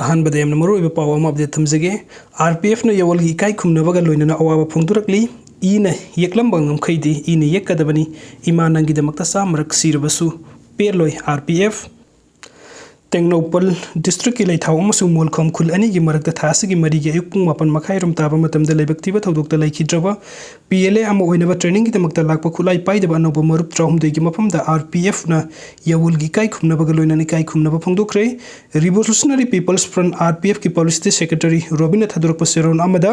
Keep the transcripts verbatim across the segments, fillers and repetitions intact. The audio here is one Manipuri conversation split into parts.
ꯑꯍꯥꯟꯕꯗ ꯌꯥꯝꯅ ꯃꯔꯨꯑꯣꯏꯕ ꯄꯥꯎ ꯑꯃ ꯑꯞꯗꯦꯠ ꯊꯝꯖꯒꯦ꯫ ꯑꯥꯔ ꯄꯤ ꯑꯦꯐꯅ ꯌꯥꯋꯜꯒꯤ ꯏꯀꯥꯏ ꯈꯨꯝꯅꯕꯒ ꯂꯣꯏꯅꯅ ꯑꯋꯥꯕ ꯐꯣꯡꯗꯣꯔꯛꯂꯤ꯫ ꯏꯅ ꯌꯦꯛꯂꯝꯕ ꯉꯝꯈꯩꯗꯤ ꯏꯅ ꯌꯦꯛꯀꯗꯕꯅꯤ꯫ ꯏꯃꯥ ꯅꯪꯒꯤꯗꯃꯛꯇ ꯆꯥꯝꯃꯔꯛ ꯁꯤꯔꯕꯁꯨ ꯄꯦꯜꯂꯣꯏ ꯑꯥꯔ ꯄꯤ ꯑꯦꯐ꯫ ꯇꯦꯡꯅꯧꯄꯜ ꯗꯤꯁꯇ꯭ꯔꯤꯛꯀꯤ ꯂꯩꯊꯥꯎ ꯑꯃꯁꯨꯡ ꯃꯣꯜꯈꯣꯝ ꯈꯨꯜ ꯑꯅꯤꯒꯤ ꯃꯔꯛꯇ ꯊꯥ ꯑꯁꯤꯒꯤ ꯃꯔꯤꯒꯤ ꯑꯌꯨꯛ ꯄꯨꯡ ꯃꯥꯄꯟ ꯃꯈꯥꯏꯔꯣꯝ ꯇꯥꯕ ꯃꯇꯝꯗ ꯂꯥꯏꯕꯛ ꯊꯤꯕ ꯊꯧꯗꯣꯛꯇ ꯂꯩꯈꯤꯗ꯭ꯔꯕ ꯄꯤ ꯑꯦꯜ ꯑꯦ ꯑꯃ ꯑꯣꯏꯅꯕ ꯇ꯭ꯔꯦꯅꯤꯡꯒꯤꯗꯃꯛꯇ ꯂꯥꯛꯄ ꯈꯨꯠꯂꯥꯏ ꯄꯥꯏꯗꯕ ꯑꯅꯧꯕ ꯃꯔꯨꯞ ꯇꯔꯥꯍꯨꯝꯗꯣꯏꯒꯤ ꯃꯐꯝꯗ ꯑꯥꯔ ꯄꯤ ꯑꯦꯐꯅ ꯌꯥꯋꯜꯒꯤ ꯏꯀꯥꯏ ꯈꯨꯝꯅꯕꯒ ꯂꯣꯏꯅꯅ ꯏꯀꯥꯏ ꯈꯨꯝꯅꯕ ꯐꯣꯡꯗꯣꯛꯈ꯭ꯔꯦ꯫ Revolutionary People's Front, R P F, ꯀꯤ ꯄꯕ꯭ꯂꯤꯁꯤꯇꯤ ꯁꯦꯀ꯭ꯔꯦꯇꯔꯤ ꯔꯣꯕꯤꯟꯅ ꯊꯥꯗꯣꯔꯛꯄ ꯆꯦꯔꯣꯜ ꯑꯃꯗ,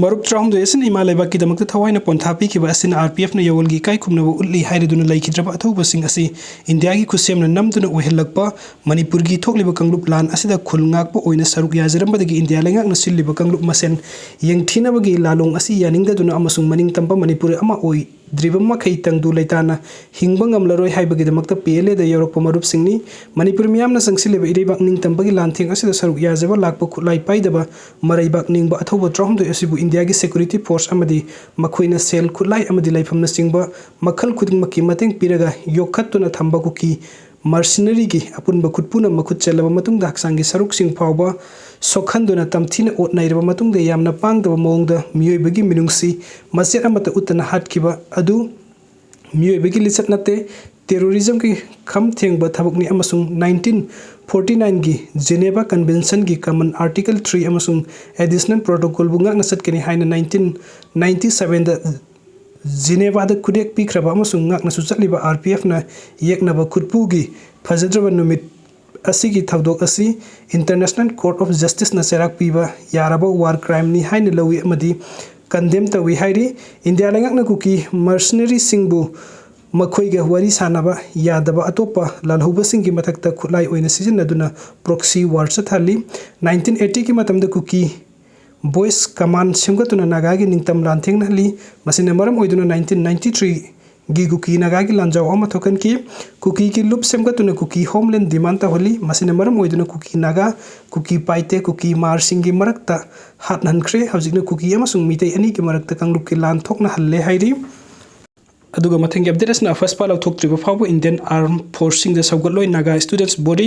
ꯃꯔꯨꯞ ꯇꯔꯥꯍꯨꯝꯗꯣꯏ ꯑꯁꯤꯅ ꯏꯃꯥ ꯂꯩꯕꯥꯛꯀꯤꯗꯃꯛꯇ ꯊꯋꯥꯏꯅ ꯄꯣꯟꯊꯥ ꯄꯤꯈꯤꯕ ꯑꯁꯤꯅ ꯑꯥꯔ ꯄꯤ ꯑꯦꯐꯅ ꯌꯥꯋꯜꯒꯤ ꯏꯀꯥꯏ ꯈꯨꯝꯅꯕ ꯎꯠꯂꯤ ꯍꯥꯏꯔꯗꯨꯅ ꯂꯩꯈꯤꯗ꯭ꯔꯕ ꯑꯊꯧꯕꯁꯤꯡ ꯑꯁꯤ ꯏꯟꯗꯤꯌꯥꯒꯤ ꯈꯨꯠꯁꯦꯝꯅ ꯅꯝꯗꯨꯅ ꯑꯣꯏꯍꯜꯂꯛꯄ, ꯃꯅꯤꯄꯨꯔꯒꯤ ꯊꯣꯛꯂꯤꯕ ꯀꯥꯡꯂꯨꯞ ꯂꯥꯟ ꯑꯁꯤꯗ ꯈꯨꯜ ꯉꯥꯛꯄ ꯑꯣꯏꯅ ꯁꯔꯨꯛ ꯌꯥꯖꯔꯝꯕꯗꯒꯤ ꯏꯟꯗꯤꯌꯥ ꯂꯩꯉꯥꯛꯅ ꯁꯤꯜꯂꯤꯕ ꯀꯥꯡꯂꯨꯞ ꯃꯁꯦꯟ ꯌꯦꯡꯊꯤꯅꯕꯒꯤ ꯂꯥꯂꯣꯡ ꯑꯁꯤ ꯌꯥꯅꯤꯡꯗꯗꯨꯅ ꯑꯃꯁꯨꯡ ꯃꯅꯤꯡ ꯇꯝꯕ ꯃꯅꯤꯄꯨꯔ ꯑꯃ ꯑꯣꯏ ꯗ꯭ꯔꯤꯕ ꯃꯈꯩ ꯇꯪꯗꯨ ꯂꯩꯇꯥꯅ ꯍꯤꯡꯕ ꯉꯝꯂꯔꯣꯏ ꯍꯥꯏꯕꯒꯤꯗꯃꯛꯇ ꯄꯤ ꯑꯦꯜ ꯑꯦꯗ ꯌꯧꯔꯛꯄ ꯃꯔꯨꯞꯁꯤꯡꯅꯤ꯫ ꯃꯅꯤꯄꯨꯔ ꯃꯤꯌꯥꯝꯅ ꯆꯪꯁꯤꯜꯂꯤꯕ ꯏꯔꯩꯕꯥꯛ ꯅꯤꯡꯇꯝꯕꯒꯤ ꯂꯥꯟꯊꯦꯡ ꯑꯁꯤꯗ ꯁꯔꯨꯛ ꯌꯥꯖꯕ ꯂꯥꯛꯄ ꯈꯨꯠꯂꯥꯏ ꯄꯥꯏꯗꯕ ꯃꯔꯩꯕꯥꯛ ꯅꯤꯡꯕ ꯑꯊꯧꯕ ꯇꯔꯥꯍꯨꯝꯗꯣꯏ ꯑꯁꯤꯕꯨ ꯏꯟꯗꯤꯌꯥꯒꯤ ꯁꯦꯀ꯭ꯌꯨꯔꯤꯇꯤ ꯐꯣꯔꯁ ꯑꯃꯗꯤ ꯃꯈꯣꯏꯅ ꯁꯦꯜ, ꯈꯨꯠꯂꯥꯏ ꯑꯃꯗꯤ ꯂꯩꯐꯝꯅꯆꯤꯡꯕ ꯃꯈꯜ ꯈꯨꯗꯤꯡꯃꯛꯀꯤ ꯃꯇꯦꯡ ꯄꯤꯔꯒ ꯌꯣꯛꯈꯠꯇꯨꯅ ꯊꯝꯕ ꯀꯨꯀꯤ ꯃꯔꯁꯤꯅꯔꯤꯒꯤ ꯑꯄꯨꯟꯕ ꯈꯨꯠꯄꯨꯅ ꯃꯈꯨꯠ ꯆꯜꯂꯕ ꯃꯇꯨꯡꯗ ꯍꯛꯆꯥꯡꯒꯤ ꯁꯔꯨꯛꯁꯤꯡ ꯐꯥꯎꯕ ꯁꯣꯛꯍꯟꯗꯨꯅ ꯇꯝꯊꯤꯅ ꯑꯣꯠ ꯅꯩꯔꯕ ꯃꯇꯨꯡꯗ ꯌꯥꯝꯅ ꯄꯥꯡꯗꯕ ꯃꯑꯣꯡꯗ ꯃꯤꯑꯣꯏꯕꯒꯤ ꯃꯤꯅꯨꯡꯁꯤ ꯃꯆꯦꯠ ꯑꯃꯠꯇ ꯎꯠꯇꯅ ꯍꯥꯠꯈꯤꯕ ꯑꯗꯨ ꯃꯤꯑꯣꯏꯕꯒꯤ ꯂꯤꯆꯠ ꯅꯠꯇꯦ, ꯇꯦꯔꯣꯔꯤꯖꯝꯒꯤ ꯈꯝ ꯊꯦꯡꯕ ꯊꯕꯛꯅꯤ ꯑꯃꯁꯨꯡ ꯅꯥꯏꯟꯇꯤꯟ ꯐꯣꯔꯇꯤ ꯅꯥꯏꯟꯒꯤ ꯖꯦꯅꯦꯚꯥ ꯀꯟꯚꯦꯟꯁꯟꯒꯤ ꯀꯃꯟ ꯑꯥꯔꯇꯤꯀꯜ ꯊ꯭ꯔꯤ ꯑꯃꯁꯨꯡ ꯑꯦꯗꯤꯁꯅꯦꯜ ꯄ꯭ꯔꯣꯇꯣꯀꯣꯜꯕꯨ ꯉꯥꯛꯅ ꯆꯠꯀꯅꯤ ꯍꯥꯏꯅ ꯅꯥꯏꯟꯇꯤꯟ ꯅꯥꯏꯟꯇꯤ ꯁꯚꯦꯟꯗ ꯖꯤꯅꯦꯚꯥꯗ ꯈꯨꯗꯦꯛ ꯄꯤꯈ꯭ꯔꯕ ꯑꯃꯁꯨꯡ ꯉꯥꯛꯅꯁꯨ ꯆꯠꯂꯤꯕ ꯑꯥꯔ ꯄꯤ ꯑꯦꯐꯅ ꯌꯦꯛꯅꯕ ꯈꯨꯠꯄꯨꯒꯤ ꯐꯖꯗ꯭ꯔꯕ ꯅꯨꯃꯤꯠ ꯑꯁꯤꯒꯤ ꯊꯧꯗꯣꯛ ꯑꯁꯤ International Court of Justiceꯅ ꯆꯩꯔꯥꯛ ꯄꯤꯕ ꯌꯥꯔꯕ ꯋꯥꯔ ꯀ꯭ꯔꯥꯏꯝꯅꯤ ꯍꯥꯏꯅ ꯂꯧꯏ ꯑꯃꯗꯤ ꯀꯟꯗꯦꯝ ꯇꯧꯏ ꯍꯥꯏꯔꯤ꯫ ꯏꯟꯗꯤꯌꯥ ꯂꯩꯉꯥꯛꯅ ꯀꯨꯀꯤ ꯃꯔꯁꯤꯅꯔꯤꯁꯤꯡꯕꯨ ꯃꯈꯣꯏꯒ ꯋꯥꯔꯤ ꯁꯥꯅꯕ ꯌꯥꯗꯕ ꯑꯇꯣꯞꯄ ꯂꯥꯜꯍꯧꯕꯁꯤꯡꯒꯤ ꯃꯊꯛꯇ ꯈꯨꯠꯂꯥꯏ ꯑꯣꯏꯅ ꯁꯤꯖꯤꯟꯅꯗꯨꯅ ꯄ꯭ꯔꯣꯛꯁꯤ ꯋꯥꯔ ꯆꯠꯊꯍꯜꯂꯤ꯫ ꯅꯥꯏꯟꯇꯤꯟ ꯑꯩꯠꯇꯤꯒꯤ ꯃꯇꯝꯗ ꯀꯨꯀꯤ ꯚꯣꯏꯁ ꯀꯃꯥꯟ ꯁꯦꯝꯒꯠꯇꯨꯅ ꯅꯥꯒꯥꯒꯤ ꯅꯤꯡꯇꯝ ꯂꯥꯟꯊꯦꯡꯅꯍꯜꯂꯤ꯫ ꯃꯁꯤꯅ ꯃꯔꯝ ꯑꯣꯏꯗꯨꯅ ꯅꯥꯏꯟꯇꯤꯟ ꯅꯥꯏꯟꯇꯤ ꯊ꯭ꯔꯤꯒꯤ ꯀꯨꯀꯤ ꯅꯥꯒꯥꯒꯤ ꯂꯥꯟꯖꯥꯎ ꯑꯃ ꯊꯣꯛꯍꯟꯈꯤ꯫ ꯀꯨꯀꯤꯒꯤ ꯂꯨꯞ ꯁꯦꯝꯒꯠꯇꯨꯅ ꯀꯨꯀꯤ ꯍꯣꯝꯂꯦꯟ ꯗꯤꯃꯥꯟ ꯇꯧꯍꯜꯂꯤ꯫ ꯃꯁꯤꯅ ꯃꯔꯝ ꯑꯣꯏꯗꯨꯅ ꯀꯨꯀꯤ ꯅꯥꯒꯥ, ꯀꯨꯀꯤ ꯄꯥꯏꯇꯦ, ꯀꯨꯀꯤ ꯃꯥꯔꯁꯤꯡꯒꯤ ꯃꯔꯛꯇ ꯍꯥꯠꯍꯟꯈ꯭ꯔꯦ꯫ ꯍꯧꯖꯤꯛꯅ ꯀꯨꯀꯤ ꯑꯃꯁꯨꯡ ꯃꯤꯇꯩ ꯑꯅꯤꯒꯤ ꯃꯔꯛꯇ ꯀꯥꯡꯂꯨꯞꯀꯤ ꯂꯥꯟ ꯊꯣꯛꯅꯍꯜꯂꯦ ꯍꯥꯏꯔꯤ꯫ ꯑꯗꯨꯒ ꯃꯊꯪꯒꯤ ꯑꯞꯗꯦꯠ ꯑꯁꯤꯅ ꯑꯐꯁꯄꯥ ꯂꯧꯊꯣꯛꯇ꯭ꯔꯤꯕ ꯐꯥꯎꯕ ꯏꯟꯗꯤꯌꯟ ꯑꯥꯔꯝ ꯐꯣꯔꯁꯁꯤꯡꯗ ꯁꯧꯒꯠꯂꯣꯏ ꯅꯥꯒꯥ ꯁ꯭ꯇꯨꯗꯦꯟꯠꯁ ꯕꯣꯗꯤ꯫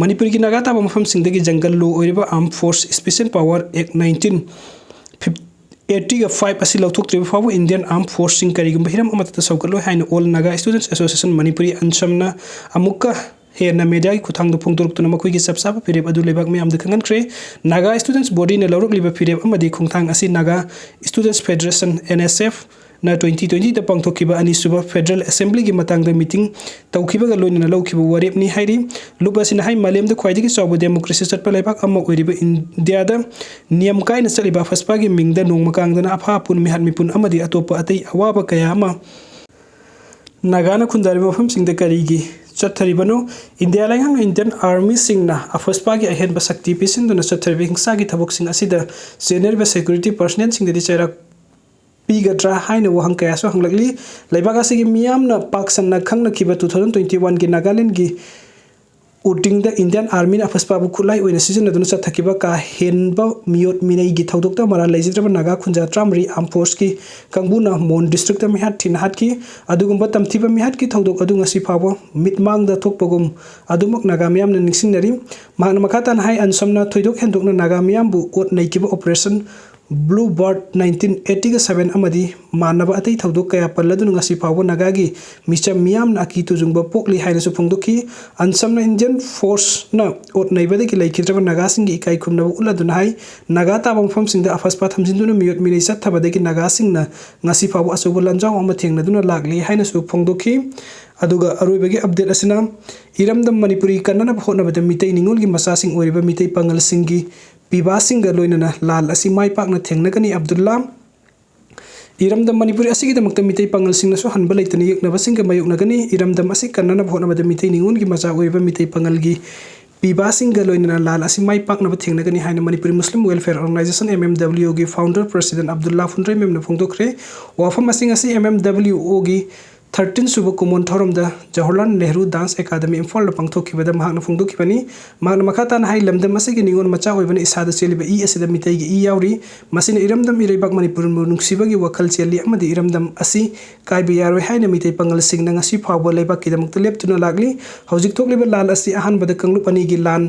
ꯃꯅꯤꯄꯨꯔꯒꯤ ꯅꯥꯒꯥ ꯇꯥꯕ ꯃꯐꯝꯁꯤꯡꯗꯒꯤ ꯖꯪꯒꯜ ꯂꯣ ꯑꯣꯏꯔꯤꯕ ꯑꯥꯔꯝ ꯐꯣꯔꯁ ꯁ꯭ꯄꯦꯁꯤꯌꯦꯜ ꯄꯥꯋꯔ ꯑꯦꯛ ꯅꯥꯏꯟꯇꯤꯟ ꯑꯦꯠꯇꯤꯒ ꯐꯥꯏꯚ ꯑꯁꯤ ꯂꯧꯊꯣꯛꯇ꯭ꯔꯤꯕ ꯐꯥꯎꯕ ꯏꯟꯗꯤꯌꯟ ꯑꯥꯔꯝ ꯐꯣꯔꯁꯁꯤꯡ ꯀꯔꯤꯒꯨꯝꯕ ꯍꯤꯔꯝ ꯑꯃꯠꯇꯗ ꯁꯧꯒꯠꯂꯣꯏ ꯍꯥꯏꯅ ꯑꯣꯜ ꯅꯥꯒꯥ ꯁ꯭ꯇꯨꯗꯦꯟꯠꯁ ꯑꯦꯁꯣꯁꯤꯌꯦꯁꯟ ꯃꯅꯤꯄꯨꯔꯤ, ꯑꯟꯁꯝꯅ, ꯑꯃꯨꯛꯀ ꯍꯦꯟꯅ ꯃꯦꯗꯤꯌꯥꯒꯤ ꯈꯨꯠꯊꯥꯡꯗ ꯐꯣꯡꯗꯣꯔꯛꯇꯨꯅ ꯃꯈꯣꯏꯒꯤ ꯆꯞ ꯆꯥꯕ ꯐꯤꯔꯦꯞ ꯑꯗꯨ ꯂꯩꯕꯥꯛ ꯃꯤꯌꯥꯝꯗ ꯈꯪꯍꯟꯈ꯭ꯔꯦ꯫ ꯅꯥꯒꯥ ꯁ꯭ꯇꯨꯗꯦꯟꯠꯁ ꯕꯣꯗꯤꯅ ꯂꯧꯔꯛꯂꯤꯕ ꯐꯤꯔꯦꯞ ꯑꯃꯗꯤ ꯈꯣꯡꯊꯥꯡ ꯑꯁꯤ Naga students federation, N S F, ꯅ ꯇ꯭ꯋꯦꯟꯇꯤ ꯇ꯭ꯋꯦꯟꯇꯤꯗ ꯄꯥꯡꯊꯣꯛꯈꯤꯕ ꯑꯅꯤꯁꯨꯕ ꯐꯦꯗꯔꯦꯜ ꯑꯦꯁꯦꯝꯕ꯭ꯂꯤꯒꯤ ꯃꯇꯥꯡꯗ ꯃꯤꯇꯤꯡ ꯇꯧꯈꯤꯕꯒ ꯂꯣꯏꯅꯅ ꯂꯧꯈꯤꯕ ꯋꯥꯔꯦꯞꯅꯤ ꯍꯥꯏꯔꯤ꯫ ꯂꯨꯞ ꯑꯁꯤꯅ ꯍꯥꯏ, ꯃꯥꯂꯦꯝꯗ ꯈ꯭ꯋꯥꯏꯗꯒꯤ ꯆꯥꯎꯕ ꯗꯦꯃꯣꯀ꯭ꯔꯦꯁꯤ ꯆꯠꯄ ꯂꯩꯕꯥꯛ ꯑꯃ ꯑꯣꯏꯔꯤꯕ ꯏꯟꯗꯤꯌꯥꯗ ꯅꯤꯌꯝ ꯀꯥꯏꯅ ꯆꯠꯂꯤꯕ ꯑꯐꯁꯄꯥꯒꯤ ꯃꯤꯡꯗ ꯅꯣꯡꯃ ꯀꯥꯡꯗꯅ ꯑꯐꯥ ꯑꯄꯨꯟ, ꯃꯤꯍꯥꯠ ꯃꯤꯄꯨꯟ ꯑꯃꯗꯤ ꯑꯇꯣꯞꯄ ꯑꯇꯩ ꯑꯋꯥꯕ ꯀꯌꯥ ꯑꯃ ꯅꯥꯒꯥꯅ ꯈꯨꯟꯗꯥꯔꯤꯕ ꯃꯐꯝꯁꯤꯡꯗ ꯀꯔꯤꯒꯤ ꯆꯠꯊꯔꯤꯕꯅꯣ? ꯏꯟꯗꯤꯌꯥ ꯂꯩꯉꯥꯛꯅ ꯏꯟꯗꯤꯌꯟ ꯑꯥꯔꯃꯤꯁꯤꯡꯅ ꯑꯐꯁꯄꯥꯒꯤ ꯑꯍꯦꯟꯕ ꯁꯛꯇꯤ ꯄꯤꯁꯤꯟꯗꯨꯅ ꯆꯠꯊꯔꯤꯕ ꯍꯤꯡꯁꯥꯒꯤ ꯊꯕꯛꯁꯤꯡ ꯑꯁꯤꯗ ꯆꯦꯟꯅꯔꯤꯕ ꯁꯦꯀ꯭ꯌꯨꯔꯤꯇꯤ ꯄꯔꯁꯅꯦꯜꯁꯤꯡꯗꯗꯤ ꯆꯩꯔꯥꯛ ꯄꯤꯒꯗ꯭ꯔꯥ ꯍꯥꯏꯅ ꯋꯥꯍꯪ ꯀꯌꯥꯁꯨ ꯍꯪꯂꯛꯂꯤ꯫ ꯂꯩꯕꯥꯛ ꯑꯁꯤꯒꯤ ꯃꯤꯌꯥꯝꯅ ꯄꯥꯛ ꯁꯟꯅ ꯈꯪꯅꯈꯤꯕ ꯇꯨ ꯊꯥꯎꯖꯟ ꯇ꯭ꯋꯦꯟꯇꯤ ꯋꯥꯟꯒꯤ ꯅꯥꯒꯥꯂꯦꯟꯒꯤ ꯎꯇꯤꯡꯗ ꯏꯟꯗꯤꯌꯟ ꯑꯥꯔꯃꯤꯅ ꯑꯐꯁꯄꯥꯕꯨ ꯈꯨꯠꯂꯥꯏ ꯑꯣꯏꯅ ꯁꯤꯖꯤꯟꯅꯗꯨꯅ ꯆꯠꯊꯈꯤꯕ ꯀꯥ ꯍꯦꯟꯕ ꯃꯤꯑꯣꯠ ꯃꯤꯅꯩꯒꯤ ꯊꯧꯗꯣꯛꯇ ꯃꯔꯥꯜ ꯂꯩꯖꯗ꯭ꯔꯕ ꯅꯥꯒꯥ ꯈꯨꯟꯖꯥ ꯇꯔꯥꯃꯔꯤ ꯑꯥꯔꯝ ꯐꯣꯔꯁꯀꯤ ꯀꯥꯡꯕꯨꯅ ꯃꯣꯟ ꯗꯤꯁꯇ꯭ꯔꯤꯛꯇ ꯃꯤꯍꯥꯠ ꯊꯤꯅ ꯍꯥꯠꯈꯤ꯫ ꯑꯗꯨꯒꯨꯝꯕ ꯇꯝꯊꯤꯕ ꯃꯤꯍꯥꯠꯀꯤ ꯊꯧꯗꯣꯛ ꯑꯗꯨ ꯉꯁꯤ ꯐꯥꯎꯕ ꯃꯤꯠꯃꯥꯡꯗ ꯊꯣꯛꯄꯒꯨꯝ ꯑꯗꯨꯃꯛ ꯅꯥꯒꯥ ꯃꯤꯌꯥꯝꯅ ꯅꯤꯡꯁꯤꯡꯅꯔꯤ꯫ ꯃꯍꯥꯛꯅ ꯃꯈꯥ ꯇꯥꯅ ꯍꯥꯏ, ꯑꯟꯁꯝꯅ ꯊꯣꯏꯗꯣꯛ ꯍꯦꯟꯗꯣꯛꯅ ꯅꯥꯒꯥ ꯃꯤꯌꯥꯝꯕꯨ ꯑꯣꯠ ꯅꯩꯈꯤꯕ ꯑꯣꯄꯔꯦꯁꯟ ꯕ꯭ꯂꯨ ꯕꯥꯔꯠ ꯅꯥꯏꯟꯇꯤꯟ ꯑꯦꯠꯇꯤꯒ ꯁꯚꯦꯟ ꯑꯃꯗꯤ ꯃꯥꯟꯅꯕ ꯑꯇꯩ ꯊꯧꯗꯣꯛ ꯀꯌꯥ ꯄꯜꯂꯗꯨꯅ ꯉꯁꯤ ꯐꯥꯎꯕ ꯅꯥꯒꯥꯒꯤ ꯃꯤꯆꯝ ꯃꯤꯌꯥꯝꯅ ꯑꯀꯤ ꯇꯨꯖꯨꯡꯕ ꯄꯣꯛꯂꯤ ꯍꯥꯏꯅꯁꯨ ꯐꯣꯡꯗꯣꯛꯈꯤ꯫ ꯑꯟꯁꯝꯅ ꯏꯟꯗꯤꯌꯟ ꯐꯣꯔꯁꯅ ꯑꯣꯠ ꯅꯩꯕꯗꯒꯤ ꯂꯩꯈꯤꯗ꯭ꯔꯕ ꯅꯥꯒꯥꯁꯤꯡꯒꯤ ꯏꯀꯥꯏ ꯈꯨꯝꯅꯕ ꯎꯠꯂꯗꯨꯅ ꯍꯥꯏ, ꯅꯥꯒꯥ ꯇꯥꯕ ꯃꯐꯝꯁꯤꯡꯗ ꯑꯐꯁꯄꯥ ꯊꯝꯖꯤꯟꯗꯨꯅ ꯃꯤꯑꯣꯠ ꯃꯤꯅꯩ ꯆꯠꯊꯕꯗꯒꯤ ꯅꯥꯒꯥꯁꯤꯡꯅ ꯉꯁꯤ ꯐꯥꯎꯕ ꯑꯆꯧꯕ ꯂꯥꯟꯖꯥꯎ ꯑꯃ ꯊꯦꯡꯅꯗꯨꯅ ꯂꯥꯛꯂꯤ ꯍꯥꯏꯅꯁꯨ ꯐꯣꯡꯗꯣꯛꯈꯤ꯫ ꯑꯗꯨꯒ ꯑꯔꯣꯏꯕꯒꯤ ꯑꯞꯗꯦꯠ ꯑꯁꯤꯅ ꯏꯔꯝꯗꯝ ꯃꯅꯤꯄꯨꯔꯤ ꯀꯟꯅꯅꯕ ꯍꯣꯠꯅꯕꯗ ꯃꯤꯇꯩ ꯅꯤꯉꯣꯜꯒꯤ ꯃꯆꯥꯁꯤꯡ ꯑꯣꯏꯔꯤꯕ ꯃꯤꯇꯩ ꯄꯥꯉꯜꯁꯤꯡꯒꯤ ꯄꯤꯕꯥꯁꯤꯡꯒ ꯂꯣꯏꯅꯅ ꯂꯥꯜ ꯑꯁꯤ ꯃꯥꯏ ꯄꯥꯛꯅ ꯊꯦꯡꯅꯒꯅꯤ꯫ ꯑꯕꯗꯨꯜꯂꯥ, ꯏꯔꯝꯗꯝ ꯃꯅꯤꯄꯨꯔꯤ ꯑꯁꯤꯒꯤꯗꯃꯛꯇ ꯃꯤꯇꯩ ꯄꯥꯉꯜꯁꯤꯡꯅꯁꯨ ꯍꯟꯕ ꯂꯩꯇꯅ ꯌꯦꯛꯅꯕꯁꯤꯡꯒ ꯃꯥꯌꯣꯛꯅꯒꯅꯤ꯫ ꯏꯔꯝꯗꯝ ꯑꯁꯤ ꯀꯟꯅꯅꯕ ꯍꯣꯠꯅꯕꯗ ꯃꯤꯇꯩ ꯅꯤꯉꯣꯜꯒꯤ ꯃꯆꯥ ꯑꯣꯏꯔꯤꯕ ꯃꯤꯇꯩ ꯄꯥꯉꯜꯒꯤ ꯄꯤꯕꯥꯁꯤꯡꯒ ꯂꯣꯏꯅꯅ ꯂꯥꯜ ꯑꯁꯤ ꯃꯥꯏ ꯄꯥꯛꯅꯕ ꯊꯦꯡꯅꯒꯅꯤ ꯍꯥꯏꯅ ꯃꯅꯤꯄꯨꯔꯤ ꯃꯨꯁꯂꯤꯝ ꯋꯦꯜꯐꯤꯌꯔ ꯑꯣꯔꯒꯅꯥꯏꯖꯦꯁꯟ, ꯑꯦꯝ ꯑꯦꯝ ꯗꯕ꯭ꯂꯤꯌꯨ ꯑꯣꯒꯤ ꯐꯥꯎꯟꯗꯔ ꯄ꯭ꯔꯁꯤꯗꯦꯟ ꯑꯕꯗꯨꯜꯂꯥ ꯐꯨꯟꯗ꯭ꯔꯩꯃꯌꯨꯝꯅ ꯐꯣꯡꯗꯣꯛꯈ꯭ꯔꯦ꯫ ꯋꯥꯐꯝ ꯑꯁꯤ ꯉꯁꯤ ꯑꯦꯝ ꯑꯦꯝ ꯗꯕ꯭ꯂꯤꯌꯨ ꯑꯣꯒꯤ ꯊꯥꯔꯇꯤꯟ ꯁꯨꯕ ꯀꯨꯃꯣꯟ ꯊꯧꯔꯝꯗ ꯖꯋꯥꯍꯔꯂꯥꯜ ꯅꯦꯍꯔꯨ ꯗꯥꯟꯁ ꯑꯦꯀꯥꯗꯃꯤ ꯏꯝꯐꯥꯜꯗ ꯄꯥꯡꯊꯣꯛꯈꯤꯕꯗ ꯃꯍꯥꯛꯅ ꯐꯣꯡꯗꯣꯛꯈꯤꯕꯅꯤ꯫ ꯃꯍꯥꯛꯅ ꯃꯈꯥ ꯇꯥꯅ ꯍꯥꯏ, "ꯂꯝꯗꯝ ꯑꯁꯤꯒꯤ ꯅꯤꯉꯣꯜ ꯃꯆꯥ ꯑꯣꯏꯕꯅ ꯏꯁꯥꯗ ꯆꯦꯜꯂꯤꯕ ꯏ ꯑꯁꯤꯗ ꯃꯤꯇꯩꯒꯤ ꯏ ꯌꯥꯎꯔꯤ꯫ ꯃꯁꯤꯅ ꯏꯔꯝꯗꯝ ꯏꯔꯩꯕꯥꯛ ꯃꯅꯤꯄꯨꯔꯕꯨ ꯅꯨꯡꯁꯤꯕꯒꯤ ꯋꯥꯈꯜ ꯆꯦꯜꯂꯤ ꯑꯃꯗꯤ ꯏꯔꯝꯗꯝ ꯑꯁꯤ ꯀꯥꯏꯕ ꯌꯥꯔꯣꯏ ꯍꯥꯏꯅ ꯃꯤꯇꯩ ꯄꯥꯉꯜꯁꯤꯡꯅ ꯉꯁꯤ ꯐꯥꯎꯕ ꯂꯩꯕꯥꯛꯀꯤꯗꯃꯛꯇ ꯂꯦꯞꯇꯨꯅ ꯂꯥꯛꯂꯤ꯫ ꯍꯧꯖꯤꯛ ꯊꯣꯛꯂꯤꯕ ꯂꯥꯟ ꯑꯁꯤ ꯑꯍꯥꯟꯕꯗ ꯀꯥꯡꯂꯨꯞ ꯑꯅꯤꯒꯤ ꯂꯥꯟ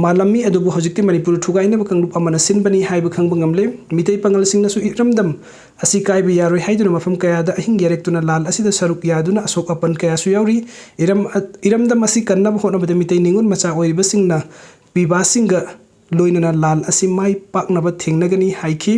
ꯃꯥꯜꯂꯝꯃꯤ, ꯑꯗꯨꯕꯨ ꯍꯧꯖꯤꯛꯇꯤ ꯃꯅꯤꯄꯨꯔ ꯊꯨꯒꯥꯏꯅꯕ ꯀꯥꯡꯂꯨꯞ ꯑꯃꯅ ꯁꯤꯟꯕꯅꯤ ꯍꯥꯏꯕ ꯈꯪꯕ ꯉꯝꯂꯦ꯫ ꯃꯤꯇꯩ ꯄꯥꯉꯜꯁꯤꯡꯅꯁꯨ ꯏꯔꯝꯗꯝ ꯑꯁꯤ ꯀꯥꯏꯕ ꯌꯥꯔꯣꯏ ꯍꯥꯏꯗꯨꯅ ꯃꯐꯝ ꯀꯌꯥꯗ ꯑꯍꯤꯡ ꯌꯥꯔꯦꯛꯇꯨꯅ ꯂꯥꯟ ꯑꯁꯤꯗ ꯁꯔꯨꯛ ꯌꯥꯗꯨꯅ ꯑꯁꯣꯛ ꯑꯄꯟ ꯀꯌꯥꯁꯨ ꯌꯥꯎꯔꯤ꯫ ꯏꯔꯝ-, ꯏꯔꯝꯗꯝ ꯑꯁꯤ ꯀꯟꯅꯕ ꯍꯣꯠꯅꯕꯗ ꯃꯤꯇꯩ ꯅꯤꯉꯣꯜ ꯃꯆꯥ ꯑꯣꯏꯔꯤꯕꯁꯤꯡꯅ ꯄꯤꯕꯥꯁꯤꯡꯒ ꯂꯣꯏꯅꯅ ꯂꯥꯟ ꯑꯁꯤ ꯃꯥꯏ ꯄꯥꯛꯅꯕ ꯊꯦꯡꯅꯒꯅꯤ" ꯍꯥꯏꯈꯤ꯫